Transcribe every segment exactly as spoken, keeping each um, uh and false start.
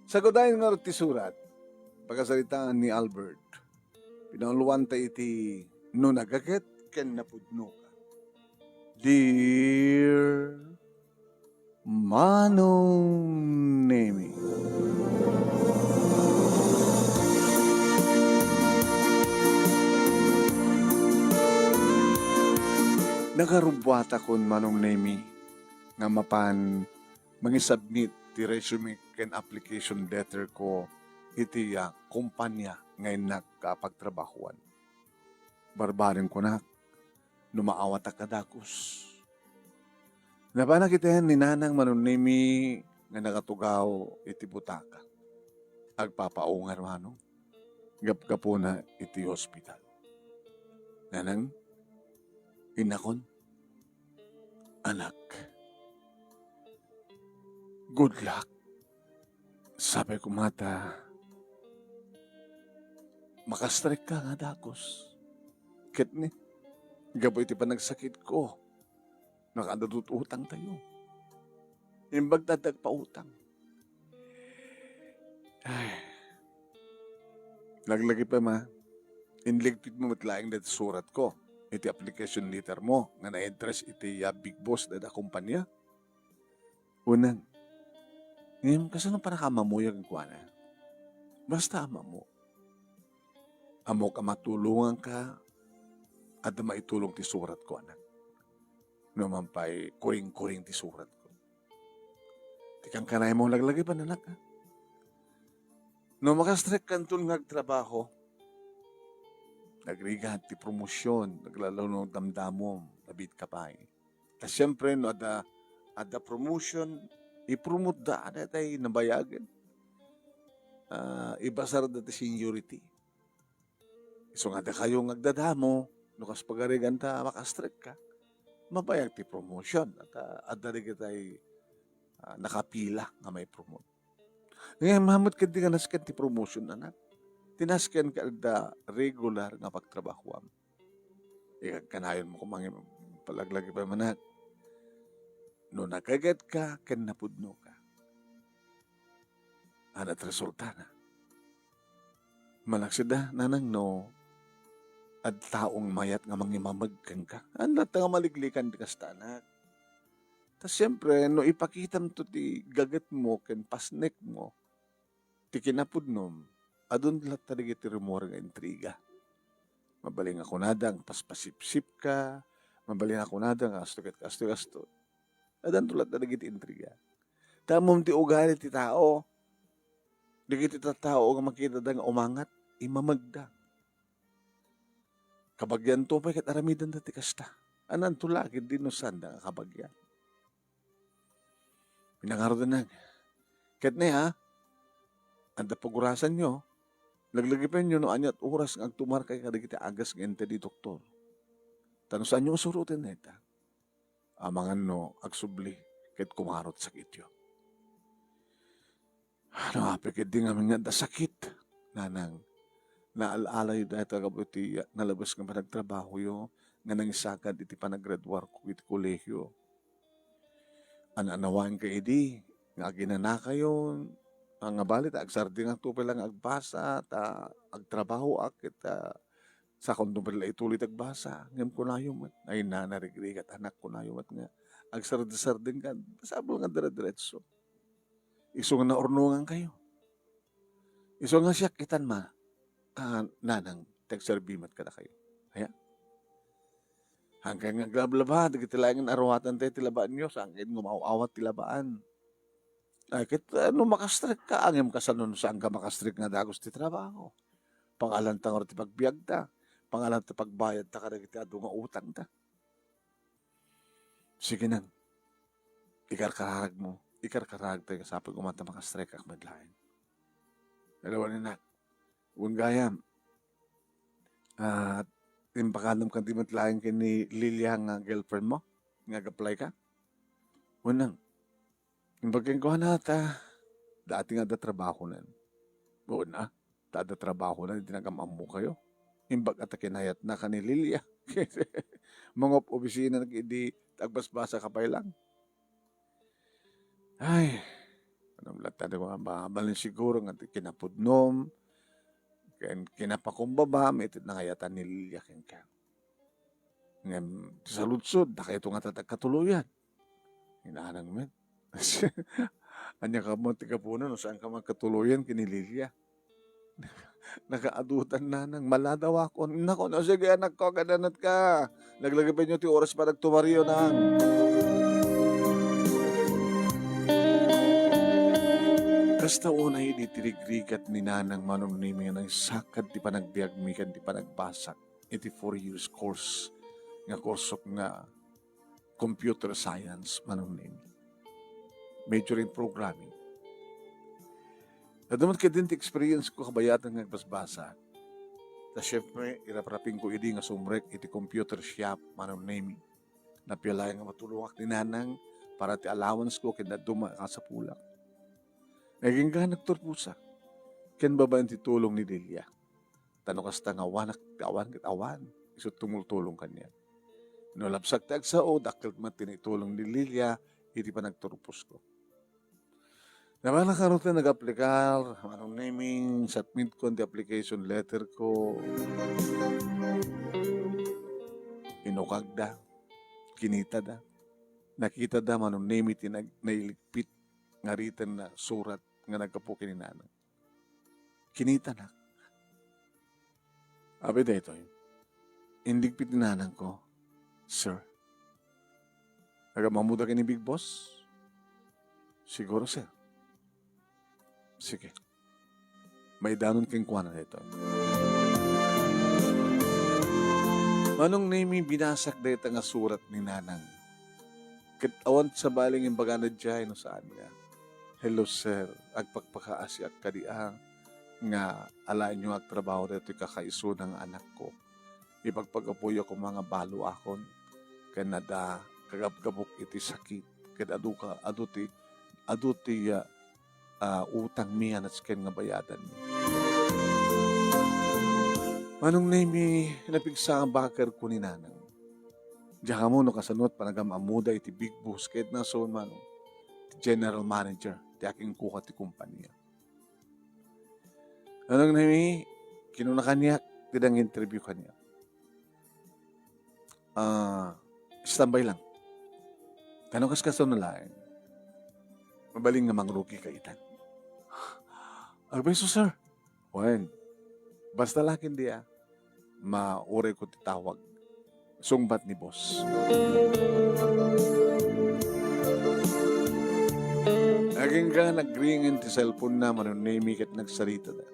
Sagudayna ngarud ti surat, pakasaritaan ni Albert. Pinauluanta iti no nagaget ken napudnoka. Dear Manong Nemi. Nagarubbuatakon, Manong Nemi, nga mapan mangisubmit ti resume ken application letter ko iti, ah, kompania nga innak a pagtrabahoan. Barbareng kunak, no maawatak a dagus. Napanak iten ni Nanang Manong Nemi nga nagatugaw iti butaka. Agpapaungar, Manong, gapgapuna iti hospital. Nanang, innakon, anak, good luck. Sapay koma ta makastrekka nga dagus. Ket ni, gapu iti panagsakitko, nakaadda utangtayo. Imbag ta adda agpautang. Ay. Laglagi pay man, inligpitmo met laeng dayta suratko iti application letter mo nga na-address iti, ah, Big Boss dayta kompania. Uneg. Ngem, kasano pannakaammoyo kenkuana? Basta ammom. Ammok a matulonganka, adda maitulong ti suratko, anak. No man pay kuring-kuring ti suratko. Ti kankanaymo, laglagi pay, anak, ha? No makastrekkanton nga agtrabaho, nagrigat ti promosion, naglalawno damdamom, nabiit ka pay. Ta siempre, no adda, adda promotion, ipromotda, adda tay nabayagen. Ah, ibasarda ti seniority. Isu nga dakayo nga agdadamo, no kas pagarigan ta makastrekka, mabayag ti promotion. At, ah, adda dagitay, ah, nakapila nga maipromote. Ngem, ammom ketdi nga nasken ti promotion, anak. Ti nasken ket adda regular nga pagtrabahoam. Ikagkanayonmo koma nga palaglagi pay, anak. No nagagetka ken napudnoka, ania ti resultana? Malaksid a, nanang, no adda taong mayat nga mangimameg kenka. Ania latta nga maliklikan ti kasta, anak? Ta siempre, no ipakitamto ti gagetmo ken pasnekmo, ti kinapudnom, adun latta dagiti rumor nga intriga. Mabalin nga kunada nga paspasipsipka, mabalin nga kunada nga kasto ket kasto, kasto. Addanto latta dagiti intriga. Ta ammom ti ugali ti tao. Dagiti tattao nga makitada nga umangat, imamegda. Kabagianto pay ket aramidenda ti kasta. Ananto la ketdi no saanda nga kabagian? Pinangarudennak. Ket ne, ha? Adda pagurasanyo. Laglagipenyo no aniat oras nga agtumarkay kadagiti agas nga inted ti doktor. Ta no saanyo nga suroten dayta, amangan no agsubli ket kumarot sakityo. Ano, apay ketdi ngamin nga adda sakit, nanang? Naal-alayo dayta gapu iti nalabes nga panagtrabahoyo nga nangisagad iti panagraduarko iti kolehio. An-anawaenka idi nga aginanakayo, nga, nga bali ta agsardengakto pay la nga agbasa, ta agtrabahoak ket, ah, sakonto pay la ituloy ti agbasa. Ngem kunayo met, "Ay, na, narigrigat, anak," kunayo met nga agsardesardengka, basabol nga dire-diretso. Isu nga naurnongankayo. Isu nga siak itan ma, ah, nanang, ti agserbi met kadakayo. Aya? Hankay nga aglablaba dagiti laeng nga aruatan tayo ti labaanyo, saan nga umaw-awat ti labaan. Ay, ket, ah, no makastrekka, ngem kasano no saanka makastrek nga dagus ti trabaho? Pangalanta ngarud ti pagbiagta, pangalanta pagbayadta kadagiti adu nga utangta. Sige nang, ikarkararagmo, ikarkararagta nga sapay koma ta makastrekak met laeng. Hello, anak. Wen gayam. Ah, impakadam ka di met laeng ken ni Lilia nga girlfriend mo? Nga ag-apply ka? Wen nang. Imbag kenkuana ta, dati nga adda trabahonan. Wen a, ta adda trabahonan, iti nagam-ammokayo. Imbag a ta kinayatna ka ni Lilia. Mangup-opisina na idi agbasbasa ka pay lang. Ay, Latta, di ba, mabalin siguro nga ti kinapudnom, ken kinapakumbabam, iti nangayatan ni Lilia kenka. Ngem, ti saludsod, dakayto nga tatag katuloyan. Inanang met. Ania ka mo ti gapuna no saan ka man katuloyan ken ni Lilia? Nakaadutan, nanang, maladawakon. Nako, no, sige, anakko, agananak ka. Laglagipenyo ti oras para agtumariyo, nang. Kasta unay idi ti rigrigat ni nanang Manong Nemi nga nangsakad ti panagbiagmi ken ti panagbasak iti four years course nga kursok nga computer science, Manong Nemi. Major in programming. Adu met kadin ti experience ko kabayatan nga agbasbasa. Ta siyempre, irapraping ko idi nga sumrek iti computer shop, Manong Nemi. Napialay nga matulongak ni nanang para ti allowance ko ken dadduma a kasapulak. Agingga nagturposak ken babaen ti tulong ni Lilia. Ta no kasta nga awanak ti awan ket awan, isu ti tumultulong kaniak. No labsak ti agsao, dakkel met ti naitulong ni Lilia iti panagturposko. Nabana karuten nag-aplikar, Manong Nemi, submit ko ti application letter ko. Inukagda, kinitada. Nakitada, Manong Nemi, ti nag-, nailigpit nga written na surat nga naggapu ken ni nanang. Kinitanak. Apay daytoy? Inligpit ni nanangko, sir. Agammoda ken ni Big Boss? Siguro, sir. Sige. Maidanon kenkuana daytoy. Manong Nemi, binasak dayta nga surat ni nanang. Ket awan sabali nga imbagana diay no saan nga, "Hello, sir. Agpakpakaasiak kadi a nga alaenyo nga agtrabaho daytoy kakaisuna nga anakko. Ipagpagapuyo koma nga baloakon ken adda kagabgabok iti sakit ket adu ka, adu ti, adu ti, ah, ah, utangmi a nasken nga bayadanmi." Manong Nemi, napigsa a bakerko ni nanang. Diak ammo no kasano ti panagam-ammoda iti Big Boss ket nasawen, Manong, ti general manager ti akingkuka ti kompania. Manong Nemi, kinuna kaniak ti nang-interview kaniak, "Ah, standby lang. Kano kas kasano laeng? Mabalin nga mangrugika itan." Agpayso, sir. Wen, basta la ket di a, maurayko ti tawag sungbat ni boss. Agingga nagringen ti cellphone na, Manong Nemi, ket nagsaritada.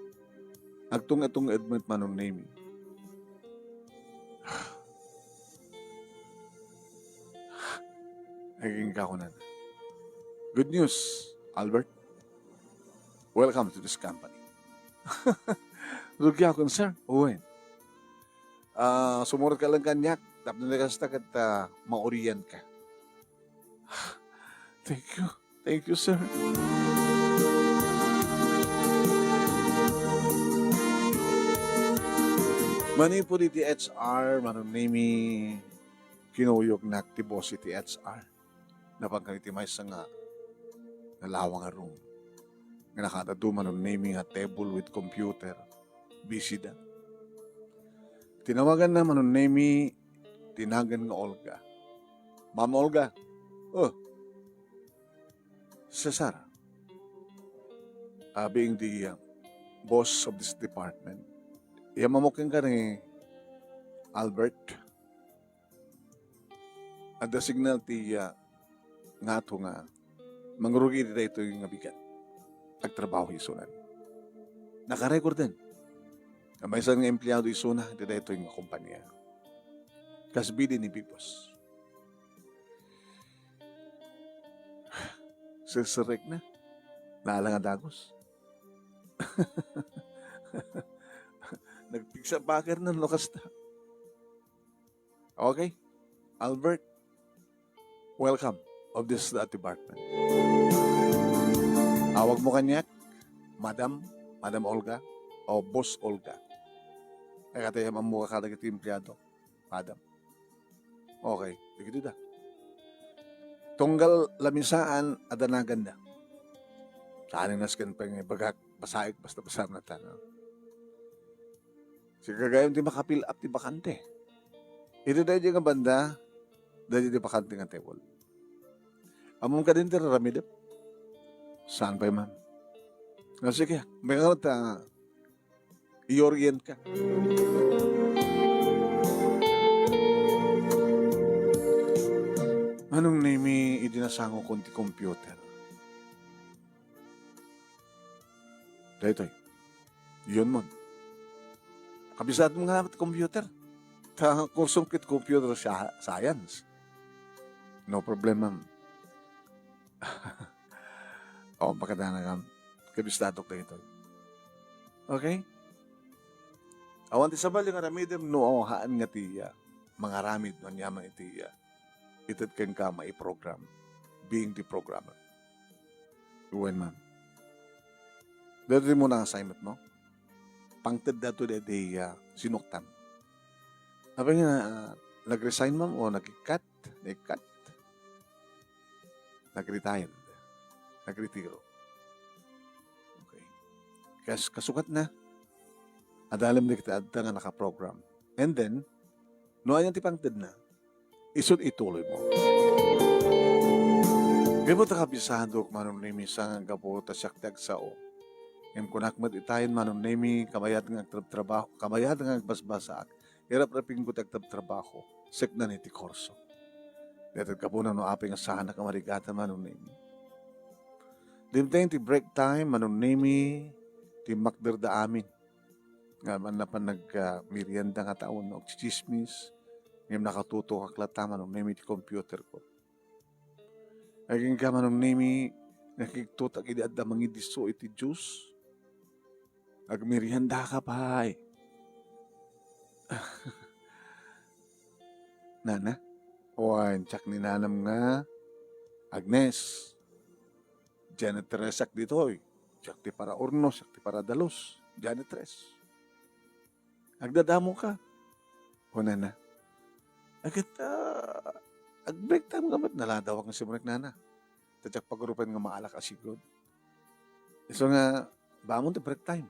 Agtung-tunged met, Manong Nemi. Agingga kunana, "Good news, Albert. Welcome to this company." Rugiakon, sir. Wen. Ah, sumurotka lang kaniak tapno no kasta ket, ah, maurianka. Thank you. Thank you, sir. Manipud iti H R, Manong Nemi, kinuyognak ti boss iti H R. Napan kami iti maysa nga, nga lawang a room nga nakaadda, Manong Nemi, nga table with computer. Busy da. Tinawaganna, Manong Nemi, ti nagan nga Olga. "Ma'am Olga." "Oh, Cesar, ah, being the, uh, boss of this department, iyammamok kenka ni Albert. Adda signal ti, ah, ngato nga mangrugi iti daytoy nga bigat. Agtrabaho isunan. Nakarekordan nga maysa nga empleado isuna iti daytoy nga kompania. Kas bidi ni Big Boss." Serserekna. Naalang a dagus. Nagpigsa a bakerna no kasta. "Okay, Albert, welcome of this, uh, department. Awagmo kaniak, Madam, Madam Olga, o Boss Olga. Ay, katayam ammo kadagiti empleado, Madam." Okay, dagitoy da. Tunggal lamisaan a danaganda. Tani nasken pay nga ibagak, basaek, basta basam natan, no? Sigagayon ti maka-fill up ti bakante. Iti daydi nga banda, daydi ti bakante nga table. Ammom kadin ti raramidem? Saan pay man? No, sige, may nga ta, i-orient ka. Manong Nemi, idi nasangokon ti computer. Daytoy. Yun mo. Kabisat mo nga ti computer. Ta kursom ket computer sci-, science. No problem, ma'am. O, pakadana kam. Kabistadok daytoy. Okay? Awan ti sabali nga aramidem no, o, haan nga ti, ah, mangaramid no aniaman iti, ah, ited kenka maiprogram. Being the programmer. Wen, ma'am. Daytoy mo na assignment mo. Pangted dato daydi, ah, sinuktan. Apay nga, ah, nag-resign, ma'am, o nag-cut? Nag-cut? Nag-retired. Nagretiro. Okay. Kas-, kasukat na. Adalem dagiti adda nga nakaprogram. And then, no anian ti pangted na, isut ituloy mo. Gapu ta kabisadok, Manong Nemi, sa nga gapu ta siak ti agsao. Ngem kunak met itayen, Manong Nemi, kabayat nga agtrabtrabaho, kabayat nga agbasbasaak, iraprapingko ti agtrabtrabaho, seknan iti kurso. Daytoy gapuna no apay nga saanak a marigatan, Manong Nemi. Dimteng ti break time, Manong Nemi, timmakderda amin. Nga man napan nag, ah, merienda nga taon, agtsitsismis, ngem nakatutok ak latta, Manong Nemi, ti computer ko. Agingga, Manong Nemi, nakigtutak idi adda mangidisso iti juice. Agmerienda ka pay. Nana? Wen, siak ni nanam nga Agnes. Janitress ak ditoy. Siak ti paraurno, siak ti paradalus. Janitress. Agdadamo ka. O, nana. Agit, ah, ag-break time nga met, naladawak nga simrek, nana. Ta diak pagurupen nga maalak a sigud. Isu nga, bamon ti break time.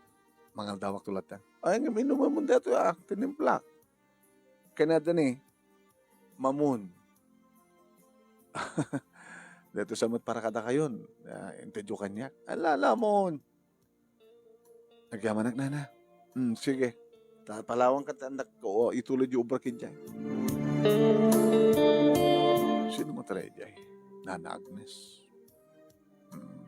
Mangaldawak to latta. Ay, nga minumon daytoy, ah, tinimpla. Kanada ni, mamon. Daytoy sa met para kadakayon. Ah, intedyo kaniak. Ala, lamon. Agyamanak, nana. Hmm, sige. Ta-, palawan ka ta, anak ko, o, ituloy di obra ken jay. Sino mo taray jay? Nana Agnes. Hmm.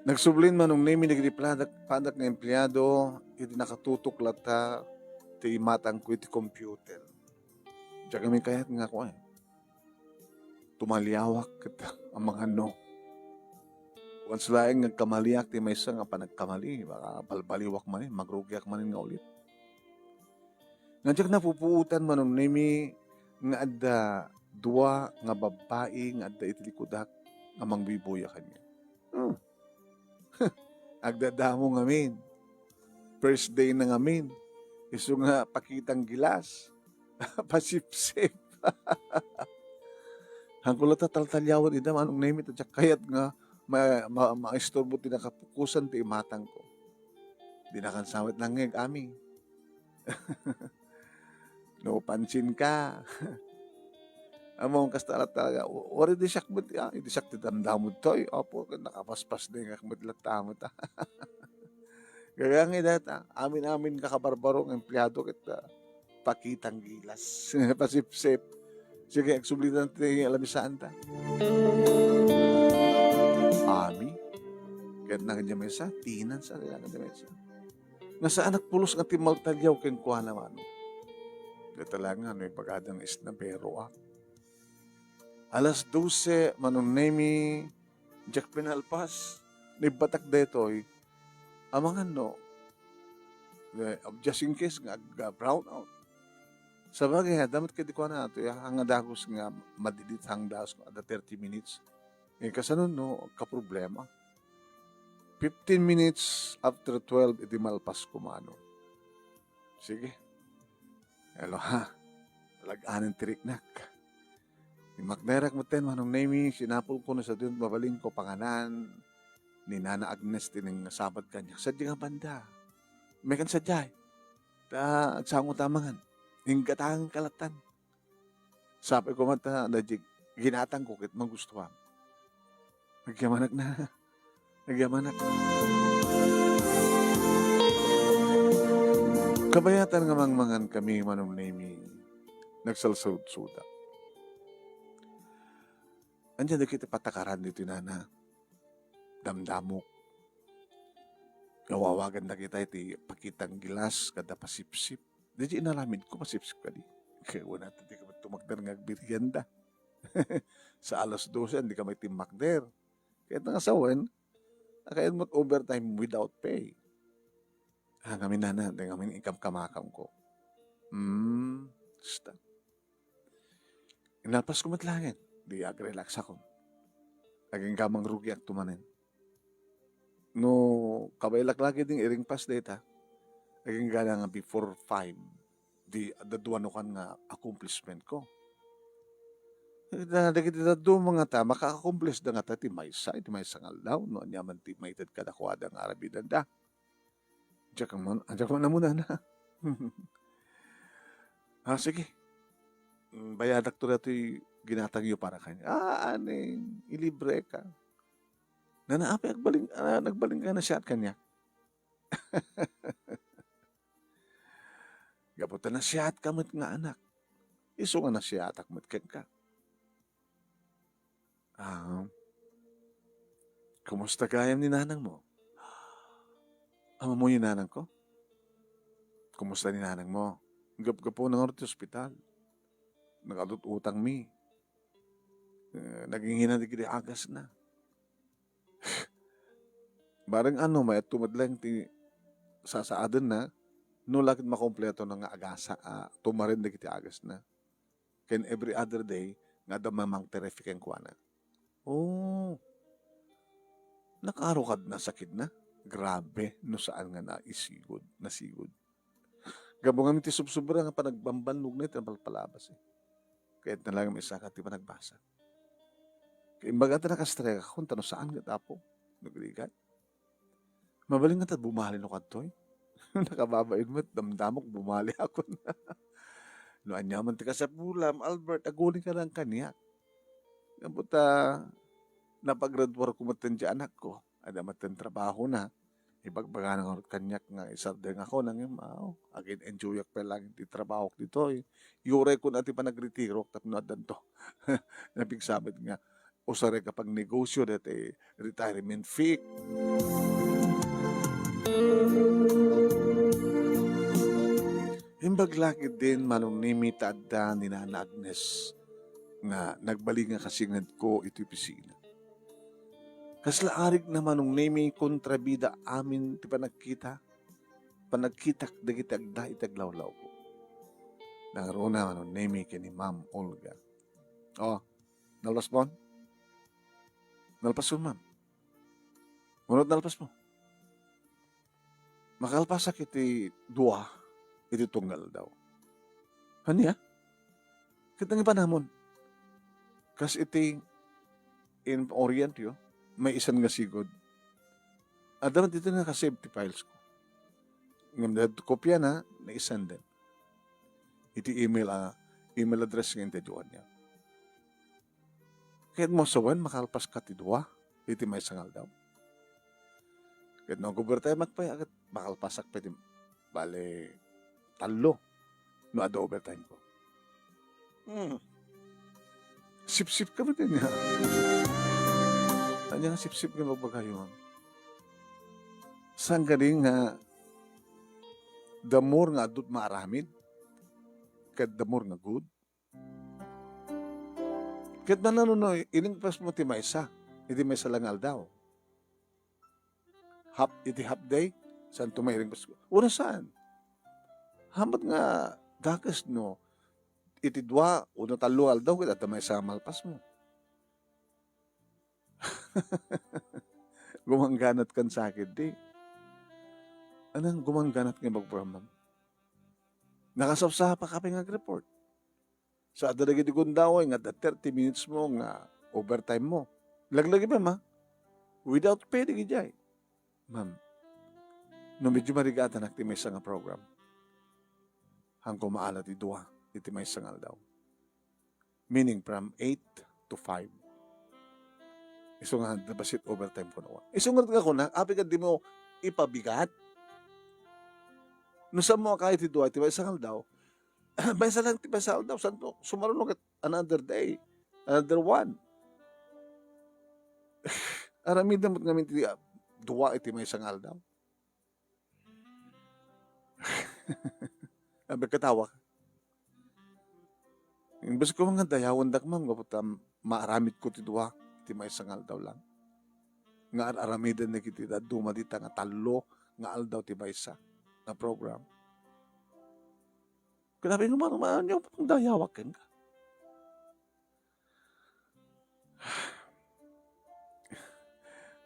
Nagsublin, Manong Nemi, dagiti padak, padak nga empleado, idi nakatutok latta ti imatangko iti computer. Diak kami kayat nga kuan. Tumaliawak ket amangan no. Once laeng nga agkamaliak ti maysa nga panagkamali, baka balbaliwak manen, magrugiak manen nga ulit. Nga diak napupuotan, Manong Nemi, nga adda dua nga babbai nga adda iti likudak nga mangbuybuya kaniak. Hmm. Agdadamo ngamin. First day na ngamin. Isu nga pakitang gilas. Pasipsip. Haanko latta taltaliawen ida, Manong Nemi, ta diak kayat nga ma-, ma-, maisturbo ti nakapukosan ti imatangko. Dinakan sa met nangngeg, ami. No pansin ka. Ammom, kasta latta talaga. Wa-, wari idi siak met, ah, idi siak ti damdamod toy. Apo, ket nakapaspas dengak met latta met, ah. Gagangay dayta, amin-amin nga kabarbaro nga empleado ket, ah, pakitang gilas. Pasipsip. Sige, agsublitan ti lamisaan ta. Ami? Ket nagdamesa, tinan sa nagdamesa. Nga saanak pulos nga timmaltaliaw kenkuana, Manong. Dayta laeng nga no ibagada nga isnabero, ah. Alas dose, Manong Nemi, diak pinalpas. Naibatak daytoy. Amangan no, eh, just in case nga ag-, brownout. Sabagay, adda met kadi kuana, atoy, ah, nga dagus nga madidit, nga dagus nga adda thirty minutes. Eh, kasano no, kaproblema? Fifteen minutes after twelve, idi malpas ko, Manong. Sige. Hello, ha? Lag-anen ti riknak. Timmakderak metten, Manong Nemi, sinapulko no sadino ti mabalinko panganan ni Nana Agnes ti nangngasabat kaniak. Sadiay nga banda. Mekan sadiay. Ta agsango ta mangan. Inggatangan kalatan. Sapay ko man ta, daydi ginatangko ket magustuam. Agyamanak na. Agyamanak. Kabayatan nga mangmangan kami, Manong Nemi, nagsalsawsuda. Ania dagiti patakaran ditoy nana? Damdamok. Nga awawagan dagita iti pakitang gilas kada pasipsip. Daydi inaramidko, masipsip kadi. Kaya wala ta di ka tumagder nga agmerienda. Sa alas dose, hindi ka may timmakder. Kaya nga sawen, akayan mo't overtime without pay. Ah, ngamin nana, di ngamin ikamkamakam ko. Hmm, sta. Inalpas ko met laeng, di agrelax ako. Agingga mangrugiak tumanen. No, kabaelak lagi ding iringpas dayta, agingga nga before five, di, daduan nga accomplishment ko. Da-, dagiti dadduma nga ta, maka-accomplish da nga ta ti maysa, iti maysa nga aldaw, no, ania man ti maited kadakuada nga aramidenda. Diak man, diak man amuna na. Ah, sige. Mm, bayadak to datoy ginatangyo para kanya. Ah, aning, ilibre ka. Nana, apay agbaling, ah, nagbaling ka na siya at kanya. Gapu ta nasiyaat ka met nga anak. Isu nga nasiyaat ak met kenka. Ah, kumusta gayam ni nanang mo? Amo mo ni nanang ko? Kumusta ni nanang mo? Gapgapu na nga ti ospital. Nag-adut utang mi. Eh, naging hinandig di agas na. Bareng ano, mayat tumadlang ti sasaaden na, no lakit makompleto na nga agasa, ah, tumaren dagiti agas na. Ken every other day, nga adda mamangterefi kenkuana. Oh, nakaro kad nasakit na? Grabe, no saan nga naisigod, nasigod. Gapu ngamin ti subsobra nga panagbambannog na iti napalpalabas, eh. Kayat na lang maisakat ti panagbasa. Kaya imbaga ta nakastrek ako, ta no saan nga tapo, nagrigat. Mabalin nga ta bumali no kadtoy. Nakababain met, damdamok, bumali ako. No anya man ti kasapulam, Albert, aguli ka lang kaniak. Gapu ta, napagraduar ko met ti anakko. Adda met ti trabaho na. Ibagbagana ngarud kaniak nga isardeng ako, nangem, aw, agin-enjoyak pay lang ti trabahok ditoy. Iuray ko na ti panagritirok tapno addanto. Napigsamet nga, usarek a pangnegosyo daytoy retirement fee. Imbag la ketdin, Manong Nemi, ta adda ni Nana Agnes nga nagbalin nga kasingedko iti opisina. Kasla arik na, Manong Nemi, kontrabida amin ti panagkita, panagkitak dagiti agda iti aglawlawko. Nangruna, Manong Nemi, ken ni Ma'am Olga. Oh, nalpaspon? Nalpaspon, ma'am. Ngunot nalpasmo. Makalpasak iti dua, iti tunggal daw. Ania? Ket nangipanamon. Kas iti in Orientyo, may isan nga sigud. Adda met ditoy nga ka-save ti files ko. Ngem dayta kopia na, naisan den. Iti email, ah, email address nga intedyoan niya. Ket mo sawen, makalpas ka ti dua, iti maysa nga aldaw. Ket no overtime ak pay, ket makalpasak pay ti, bale, tallo no adda overtime ko. Hmm. Sipsip ka met ania. Ania nga sipsip nga bagbagayo, ma'am? Saan kadi nga the more nga adut maaramid, ket the more nga good? Ket nano no iringpas mo ti maysa, iti maysa la nga aldaw. Half, iti half day, saan to mairingpas? Uno saan? Hamat nga dakes no iti dua, uno tallo aldaw, ket adda maysa nga malpas mo. Gumangganat kan sakit, di? Anang gumangganat nga ibagbagam? Nakasapsapa ka pay nga ag-report. So, adda dagiti gundaway nga adda thirty minutes mo nga overtime mo. Laglagipen, ma. Without pay, dagijay. Ma'am, no medyo marigatanak ti maysa nga program, haanko maala ti dua iti maysa nga aldaw. Meaning from eight to five. Isu nga, the basit overtime ko na. Isu nga, nga kuna, apay nga dimo ipabigat. No saan mo akaya ti dua iti maysa nga aldaw, maysa lang ti maysa nga aldaw, saan to? Sumaruno ket another day, another one. Aramidem met ngamin ti, ah, dua iti maysa nga aldaw. Abi, katawa ka. Imbes ko nga dayawendak, ma'am, gapu ta maaramid ko ti dua iti maysa nga aldaw lang. Nga ar-aramiden dagiti dadduma dita nga tallo nga aldaw ti maysa nga program. Grabe nga mano-, mano-, dayawak kenka.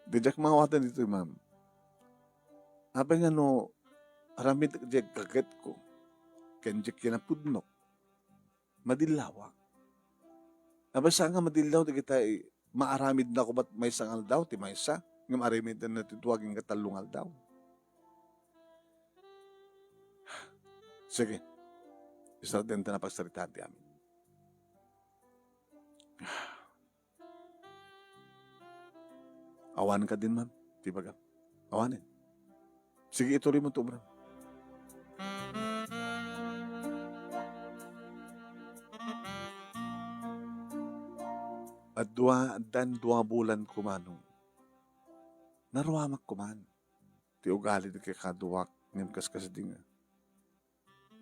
Diak maawaten ditoy, ma'am. Apay nga no aramid diay gagetko ken diay kinapudnok, madillawak. Apay sa nga madillaw dagitay maaramidnako met maysa nga aldaw ti maysa, ngem aramidna ti dua ken katallo nga aldaw. Sige. Isardenta na pagsaritaan ti amin. Awan ka din, ma'am. Ti bagam. Awanen. Sige, ituloy mo ti obra. Adua, addan dua bulan kumano. Naruamak kuman ti ugali ti kakaduak ngem kaskasdi nga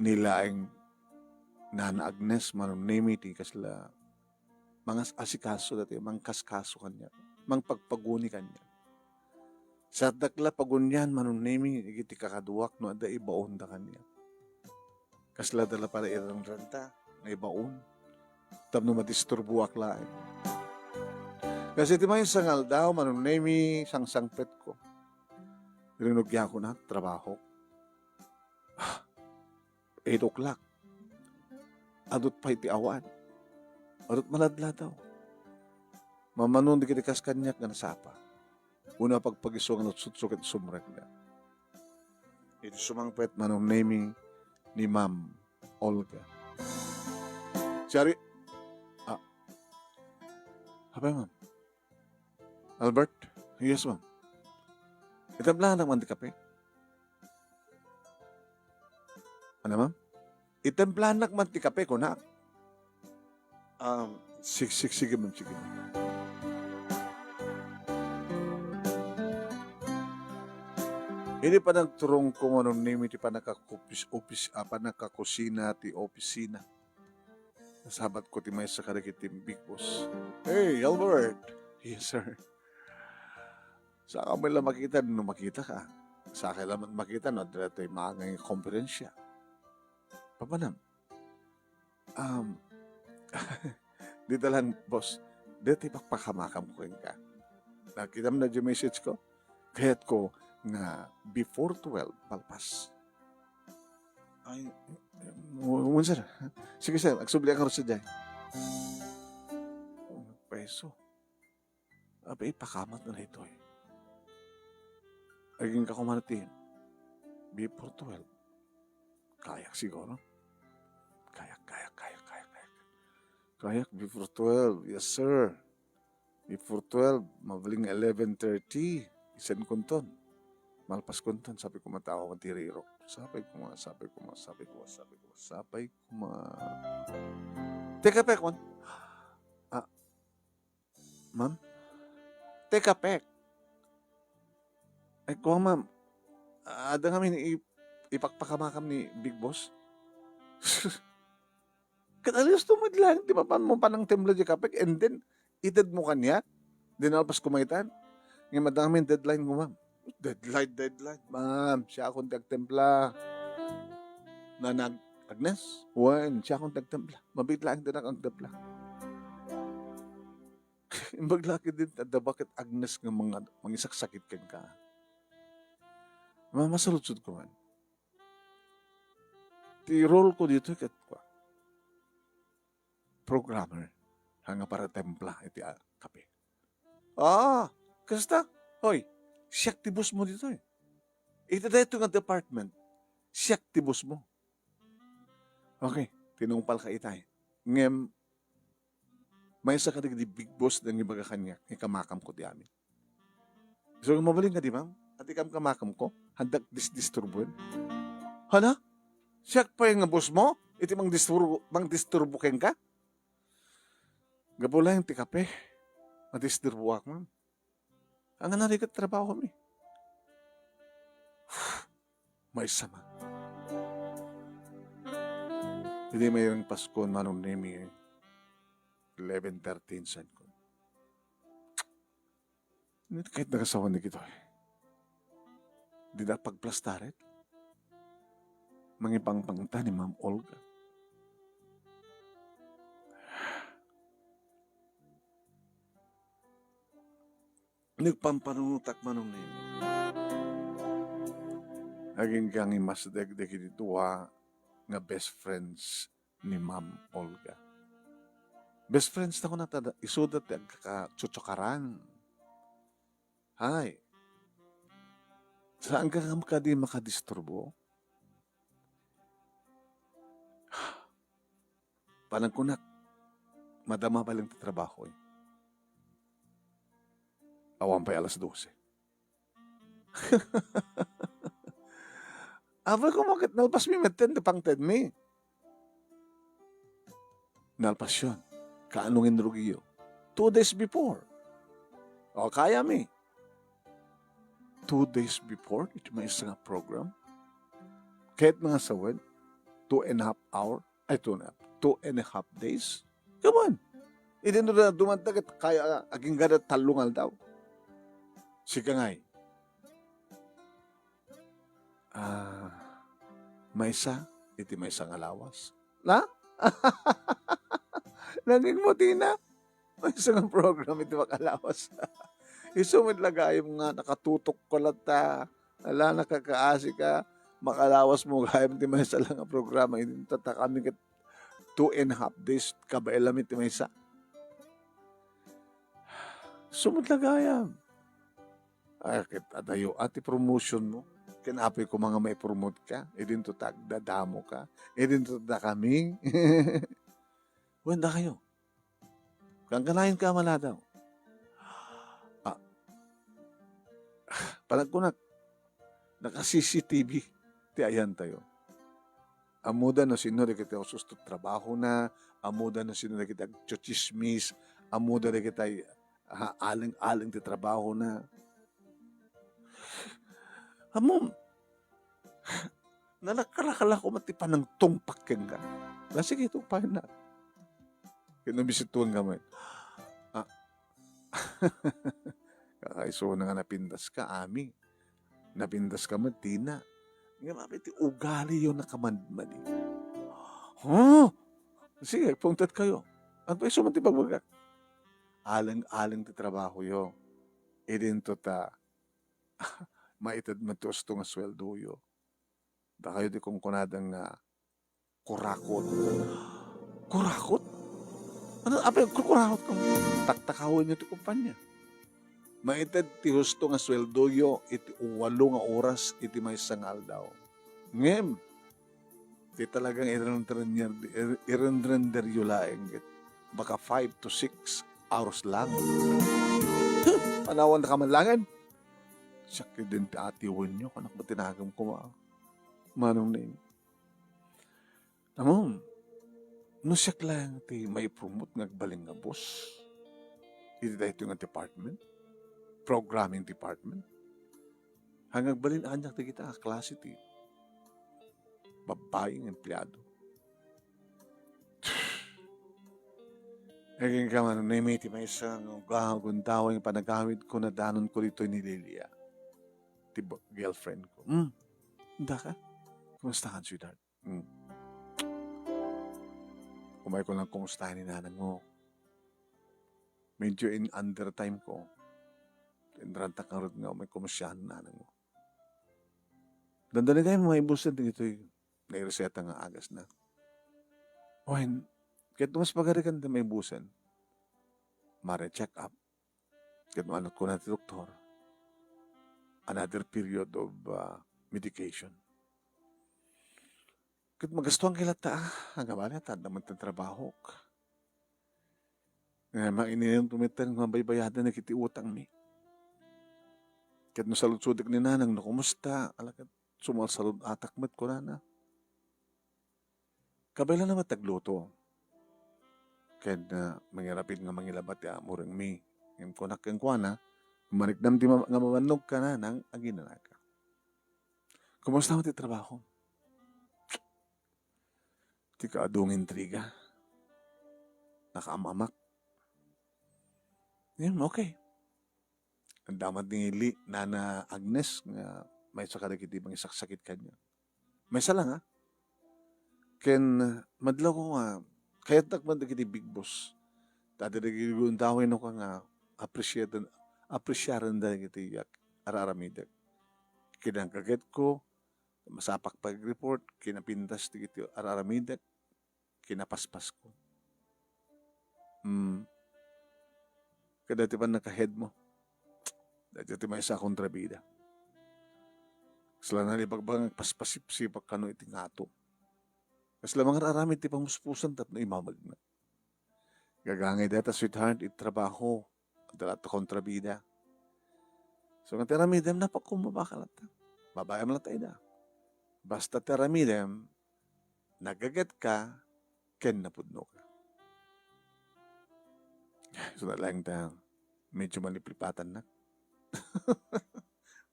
ni laeng Nana Agnes, Manong Nemi, ti kasla mangas-asikaso dati, mangkaskaso kaniak, mangpagpaguni kaniak. Saandak la pagunian, Manong Nemi, iti kakaduak no adda ibaonda kaniak. Kasla da la pay irangranta nga ibaon tapno madisturboak laeng. Kas iti maysa nga aldaw, Manong Nemi, sangsangpetko. Rinugiakon a trabaho. Eight o'clock. Adut pay ti awan. Adut maladladaw. Mammanon dagiti kas kaniak nga nasapa. Wenno a pagpagiso nga nagsutso ket sumrekda. Iti sumangpet, Manong Nemi, ni Ma'am Olga. Siari, ah, apay, ma'am? Albert? Yes, ma'am. Itemplanak man ti kape? Ano, ma'am? Itemplanak man ti kape, kunak. Um, sig-, sig-, sige, ma'am, sige, ma'am. Idi panagturongko, Manong Nemi, ti panakakupis-, opis-, ah, panakakusina ti opisina. Nasabatko ti maysa kadagiti big boss. "Hey, Albert!" "Yes, sir." "Saka mo la makita no makita ka. Saka la met makita no adda tay maangay nga komperensia." "Papanam?" "Um, dita lang, boss. Dita pakpakamakam ko kenka. Nakitam na di message ko? Kayatko nga before twelve, palpas." "Ay, wen, sir. Sige, sir, agsubli a ngarud sadiay." Peso. Abi, ipakamat na daytoy. Agingga koma ti before twelve. Kayak siguro. Kayak, kayak, kayak, kayak, kayak. Kayak before twelve. Yes, sir. Before twelve, mabaling eleven thirty. Isen kunton. Malpas kunton, sabi ko, matawa ko ti rirok. Sabi ko, ma-, sabi ko, ma-, sabi ko, ma-, sabi ko, ma-, sabi ko, ma-, Teka, pekon. Ah, Ma'am? Teka, pek. Ay, kuwan, ma'am. Adda ngamin i-, ipakpakamakam ni Big Boss. Ket alias to met laeng ti mapan mo panangtembla di kapek, and then, itedmo kaniak. Di nalpas kumaytan. Ngem adda ngamin deadline ko, ma'am. Deadline, deadline. "Ma'am, siakon ti agtempla." "Nana Ag-, Agnes?" "Wen, siakon ti agtempla. Mabiit laeng ti nagtempla." Imbag la ketdin, adda baket Agnes nga manga-, mangisaksakit kenka. Ma-, masaludsodko man. Ti role ko ditoy ket kua. programmer, nga para templa iti, ah, kape. Ah, kasta? Hoy, siak ti boss mo ditoy. Iti daytoy nga department, siak ti boss mo. Okay, tinungpal ka itay. Ngem, maysa ka dagiti big boss nga ibaga kaniak, nga ikamakam ko ti amin. So, mabalin nga di, ma'am? Ati kam kamakam ko, handak disdisturbuen. Hala? Siak pay nga boss mo? Iti mangdisturbo, mangdisturbo kenka? Gapu laeng ti kape, madisturboak, ma'am. Ang narigat trabaho mi. Maysa man. Idi mayrang Pasko, Manong Nemi, eleven thirteen, saan ko? Nit kahit nagasawan ni kito, eh. Di da pagplastaret. Mangipangpangta ni Ma'am Olga. Nagpampanunotak, Manong Nemi. Agingga nga imasdeg dagiti dua nga best friends ni Ma'am Olga. Best friends ta kunata, isuda ti agkakatsutsukaren. Hay. Saan ka nga kadi makadisturbo? Panagkunak, madama pa lang ti trabaho, eh. Awan pay alas dose. Apay, kumakit nalpas mi metten ti pangted mi. Nalpas yun. Kaano ngin rugiyo? Two days before. O, kaya mi. Two days before, iti maysa nga program. Kahit mga sawen, two and a half hour, ay, two and a half, two and a half days. Come on. Iti no na dumanta ket kaya, agingga da tallo nga aldaw. Sika ngay. Ah, maysa, iti maysa nga lawas. Na? Naging mo, Tina? Maysa nga program iti makalawas. Isu met la gayam nga nakatutok ka latta. Ala, nakakaasi ka. Makalawas mo gayam ti maysa la nga programa. Iti tatakami ket two and a half days, kabaelam iti maysa. Isu met la gayam. Ay, ket adayo, a, ti promotion mo. Ken apay koma nga maipromote ka, idinto ta agdadamo ka, idinto ta kami. Wen, dakayo. Kankanayon ka a maladaw. Ah, panagkunak, naka-C C T V ti ayantayo. Ammoda no sino dagiti ususto trabahona, ammoda no sino dagiti agtsutsismis, ammoda dagiti, ah, aling-aling ti trabahona. Ammom, nalakalakala ko met ti panangtungpak kenka. Na, sige, tungpaennak. Ket no bisituenka met. Ah. Kakaisuna nga napintaska, ami. Napintaska met, Tina. Ngem apay ti ugaliyo nakamadmadi? Huh? Sige, agpungtatkayo. Agpaiso man ti bagbagak. Aling-aling ti trabahoyo. Idinto ta maited met ti usto nga sueldoyo. Dakayo ti kunkunada nga kurakot. Kurakot? Ano, apay, kurakot kamo? Taktakawenyo ti kumpanya. Maited ti husto nga sueldoyo iti walo nga oras iti maysa nga aldaw. Ngem, ti talagang irendrender-, ir-, irenrenderyo laeng ket baka five to six hours lang. Huh! Panawan na kamanlangan. Siak din ti atiwenyo, kanak ba tinagam kuma? Manong Neng. Ammom, no siak laeng ti maipromote nga agbalin nga boss iti daytoy nga department, programming department, nga agbalin aniak dagita a klase ti babbai nga empleado. Agingga man, Nemi, ti maysa nga gundaway nga panagawidko, nadanonko ditoy ni Lilia, ti bo-, girlfriend ko. Hmm, daka? Kumusta ka, sweetheart? Hmm. Umayko lang kumusta ni nanang mo. Medyo in undertime ko. Inranta karud nga umay kumusta ni nanang mo. Dandani kayo, mga ibusan, dito'y naireseta nga agas na. Wen, Ket no mas pagarikan ti maibusen, ma-recheck up. Ket no ania kuna ti doktor, another period of, ah, medication. Ket magastoan kay latta, ah, agabali, ta adda met ti trabahok. Nga maininentom met nga baybayadan dagiti utangmi. Ket no saludsodek ni nanang no kumusta, ala ket sumalsalud-atak met kunana. Kabaelanna met ti agluto. Ken, ah, mangyarapid nga mangilabat ti amorengmi. Ngem kunak kenkuana, "Mariknam ti ma-, nga mamannogka, nanang, aginanaka." "Kumusta met ti trabaho?" Ti kaadu nga intriga. Nakaam-amak. Ngem, okay. Adda met ni Li-, Nana Agnes nga maysa kadagiti mangisaksakit kaniak. Maysa la nga. Ken, ah, madlawko nga, kayatnak met dagiti big boss. Ta adda dagiti gundaway no ka nga appreciate-, appreciarenda dagiti, ah, ar-aramidek. Kinagagetko, masapak pag-report, kinapintas dagiti ar-aramidek, kinapaspasko. Hmm. Kada ti pannakahead mo. Dayta ti maysa a kontrabida. Kasla nalibagbagang agpaspasipsipak kano iti ngato. Kasla mangar-aramid ti pamuspusan tapno imamagna. Gagangay dayta, sweetheart, iti trabaho. Adda latta kontrabida. So, nga ti aramidem, napakumbaba ka latta. Babaem latta ida. Basta ti aramidem, nagaget ka, ken napudno ka. So, na lang ta, medyo maliplipatan na.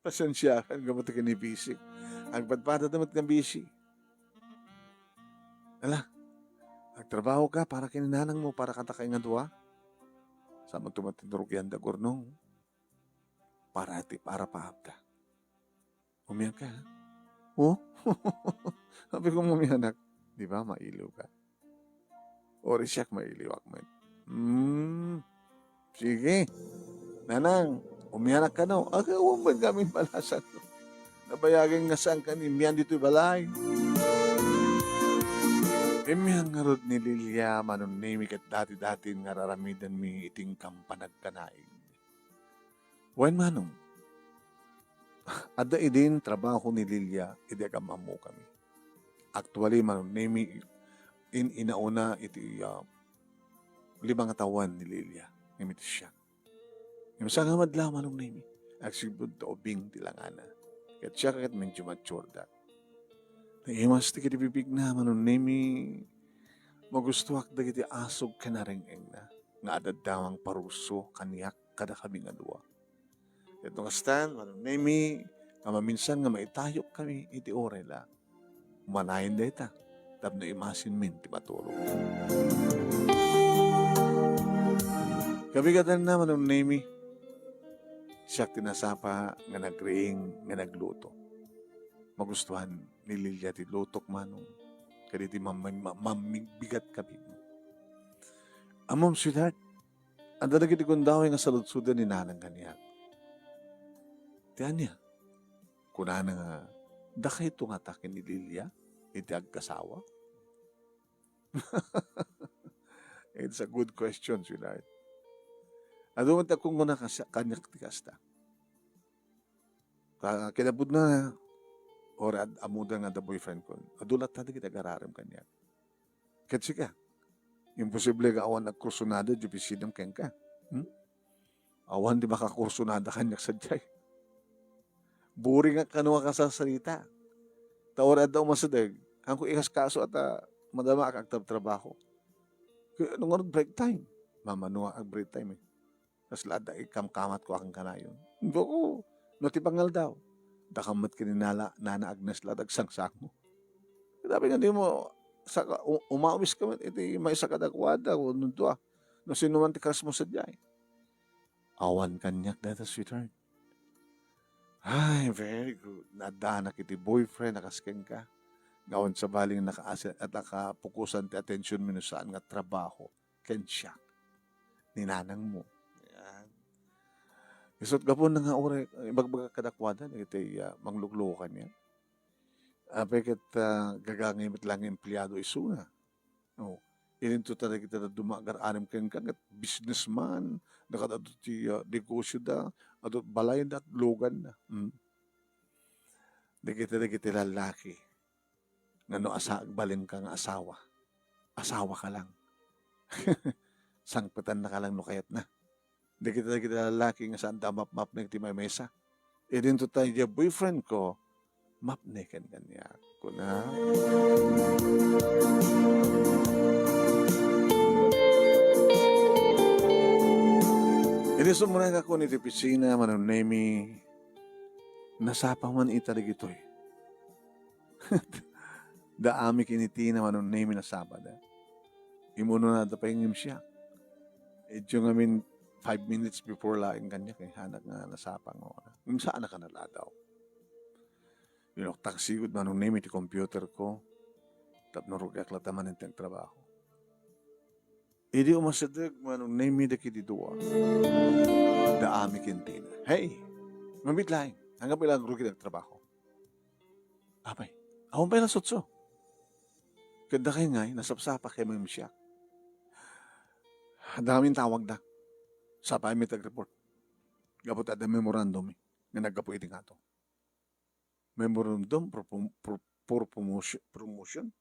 Pasensiakan, gapu ti kinibisi. Agpadpada ta met nga bisi. Ala, agtrabaho ka para ken nanang mo, para kadakayo nga dua. Saan man tumatinrugian da gurnong. Para ti, para paabda. Umiyak ka, ha? Oh? Sabi ko, umiyanak. Di ba, mailiw ka? Or siak mailiwak met. Hmm. Sige. Nanang, umiyanak ka, no? Aga, uwan ba kami balasan? Nabayagen nga saan ka ni Mian ditoy balay? Immian ngarud ni Lilia, Manong Nemi, ket dati-dati nga raramidanmi iti inkam panagkanaig. Wen, Manong, adda idin trabaho ni Lilia idi agam-ammokami. Actually, Manong Nemi, in-inauna iti, ah, lima nga tawen ni Lilia, ngem iti siak. Ngem sa nga madlaw, Manong Nemi, agsipud ta ubing ti langana. Ket siak ket medyo mature da. Naimas ti kadibibigna, Manong Nemi, magustuak dagiti asog ken areng-engna nga adda damang paruso kaniak kadakami nga dua. Ket no kastan, Manong Nemi, nga maminsan nga maitayok kami iti uray la, umanayen dayta tapno imasinmin ti maturog. Kabigatanna, Manong Nemi, siak ti nasapa nga nagriing nga nagluto. Magustuhan ni Lilia ti lutok, Manong, kaditi mam-, mam-, mammigbigat kabigmo. Ammom, sweetheart, adda dagiti gundaway nga saludsoden ni Nanang kaniak. Ti ania? Kunana nga, dakayto ngata ken ni Lilia iti agkasawa? It's a good question, sweetheart. Adu met ti agkunguna kas-, kaniak ti kasta. Ka-, kinapudna, or ad-, ammoda nga adda boyfriend ko. Adu latta dagiti agararem kaniak. Ket sika, imposible nga awan agkursunada iti opisinam kenka. Hmm? Awan ti makakursunada kaniak sadiay. Boring nga kano nga kasasarita. Ta or adda umasideg, haanko ikaskaso a ta madama ak agtrabtrabaho. Kaya no ngarud break time, mamano ak break time eh. Kasla adda ikamkamatko a kankanayon. Bako, no ti pangaldaw, dakam met ken ni Nana, Nana Agnes la dagsangsango. Sabi nga di mo, saka, u-, umawis ka met iti maysa kadakuada, wenno dua. No sino man ti crush mo sadiay. Awan kaniak dayta, sweetheart. Ay, very good. Naaddanak iti boyfriend a kas kenka. Nga awan sabali nga nakaasa-, at nakapukosan ti atensionmi no saan nga trabaho ken siak ni nanangmo. Yan. Isu't gapuna nga uray, ibagbaga kadakuada, dagiti, ah, mangluklukan yan. Apay ket, ah, gagangay met lang nga empleyado isuna. Oh. Idinto ta dagiti dadduma agar-aram kenka, ket businessman, nakadto ti, ah, negosioda, adu balayda, luganna. Mm. Dagiti, dagiti lallaki nga no asa-, agbalinka nga asawa, asawaka lang. Sangpetannaka lang no kayatna. Dagiti, dagiti lallaki nga saanda a mapmapnek ti maymaysa. Idinto ta, "Diay boyfriend ko, mapneken kaniak," kuna. Idi sumrekak iti opisina, Manong Nemi, nasapa man ita dagitoy. Da amin ken ni Tina, Manong Nemi, nasapada. Imunonada pay ngem siak. Idiay ngamin five minutes before laeng kaniak, eh, hanak nga nasapa nga ora. Ngem saanak a naladaw. Inuktak sigud, Manong Nemi, ti computer ko. Tapno rugiak latta manen ti agtrabaho. Idi umasideg, Manong Nemi, dagiti dua, da amin ken ni Tina. Hey! Mabiit laeng. Anggapo la agrugi ti agtrabaho. Apay, awan pay alas otso. Ket dakay ngay, nasapsapa ket ngem siak. Adda ngamin tawagda. Sapay met ti agreport. Gapu ta adda memorandum, eh, nga naggapu iti ngato. Memorandum for prom-, for, for promotion, promotion?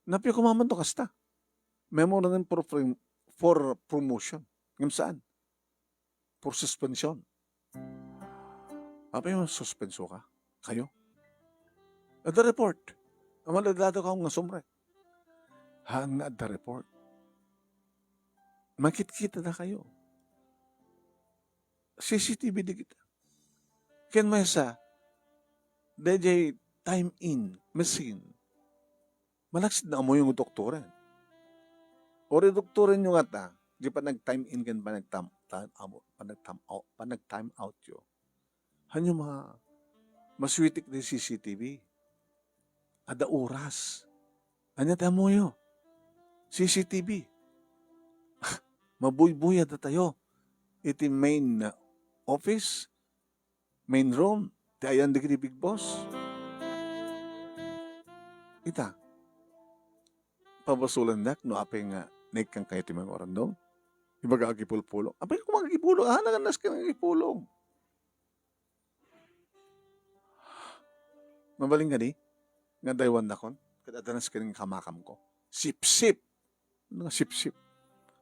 Napay koma man to kasta. Memorandum for prom-, for promotion. Ngem saan? For suspension. Apay, masuspenso ka? Kayo? Adda report. Awan adda ka nga sumrek. Haan nga adda report. Makitkitada kayo. C C T V dagita. Ken maysa, daydiay time in machine. Malaksid nga ammoyo nga doktoren. Uray doktorenyo ngata, di panag-time in ken panag-time, time out, panag-time out, panag-time outyo. Hanyo ma-, masuitik ti C C T V. Adda oras. Ania ti ammoyo? C C T V. Mabuybuya datayo iti main, uh, office, main room, ti ayan dagiti big boss. Ita, pabasolandak no apay nga naikkan kayo ti memorandum. Ibaga agipulpulong. Apay koma agipulong? Ah, nagannas ka nga agipulong. Mabalin kadi nga daywannakon, ket adda nasken nga kamakamko. Sipsip! Ano nga sipsip?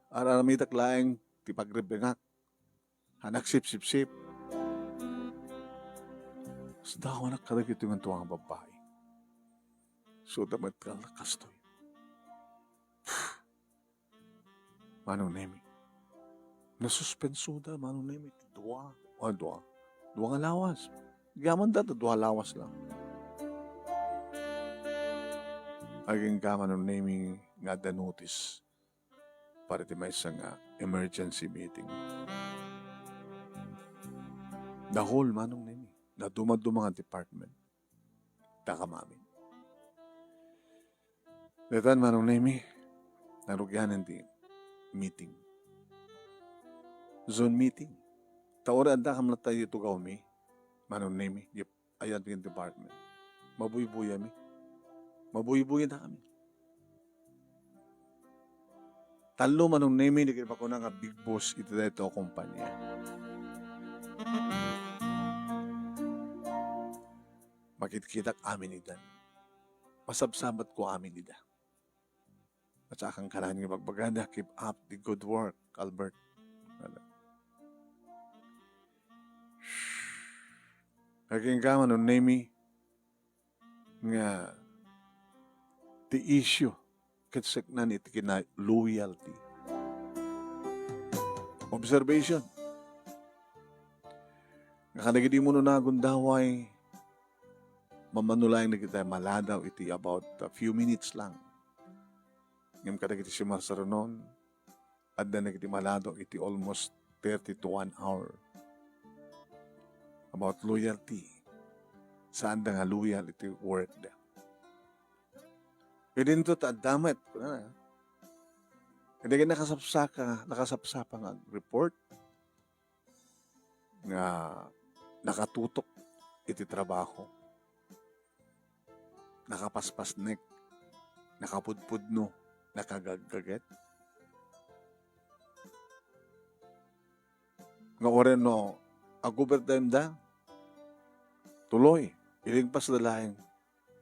Ar-aramidak laeng ti pagrebbengak. Hanak sipsipsip. Sadawanak kadagiti nga tua nga babbai. Suda met ka kastoy. Manong Nemi. Nasuspensoda, Manong Nemi, ti dua. O, dua. Dua nga lawas. Agyamanda ta dua lawas lang. Agingga, Manong Nemi, nga adda notice para ti maysa nga emergency meeting. The whole, Manong Nemi. Nadumaduma nga department. Takam amin. Daytan, Manong Nemi, narugianen ti meeting. Zoom meeting. Ta uray adda kam latta iti tugawmi, Manong Nemi, di ayan ti department. Mabuybuyami. Mabuybuyadakami. Tallo, Manong Nemi, dagiti bakuna nga big boss iti daytoy a kumpanya. Makitkitak amin ida. Masabsabatko amin ida. At saka kankanayon nga ibagbagada, "Keep up the good work, Albert." Agingga, Manong Nemi, nga ti issue ket seknan iti kina-loyalty. Observation. Nga kadagiti umuna nga gundaway, mamano laeng dagiti maladaw iti about a few minutes lang. Ngem kadagiti sumarsarunon, adda dagiti maladaw iti almost thirty to one hour. About loyalty. Saanda nga loyal iti workda. Idinto ta adda met, kuna na. Dagiti nakasapsaka, nakasapsapa nga report nga nakatutok iti trabaho. Nakapaspasnek, nakapudpudno, nakagaggaget. Nga uray no ag-overtime da, tuloy, ilingpas da laeng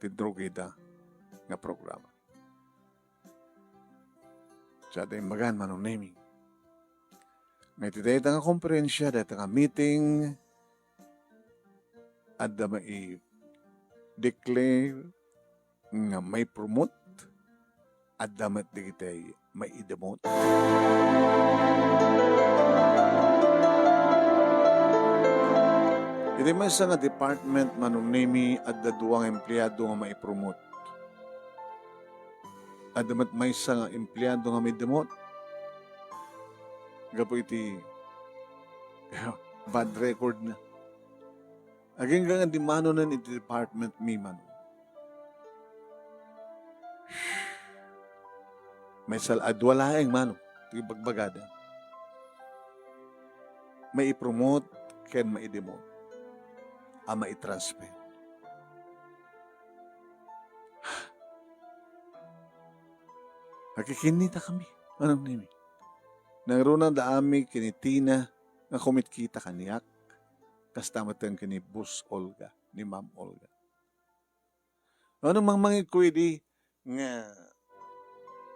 ti drugida nga programa. Sa dayta imbagan, Manong Nemi. Nga iti dayta nga konferensya, dayta nga meeting, adda mai-declare nga mai-promote, adda met dagiti mai-demote. Iti maysa nga department, Manong Nemi, adda dua nga empleado nga mai-promote. Adda met maysa nga empleado nga mai-demote gapu iti bad record na. Agingga nga di manonen iti department mi, Manong. Maysa la, adua laeng, Manong, ti bagbagada. Mai-promote ken mai-demote a mai-transfer. Nakikinitakami, Manong Nemi. Nangruna da amin ken ni Tina nga kumitkita kaniak, kasta met ken ni Boss Olga, ni Ma'am Olga. Ano mangmangitko idi nga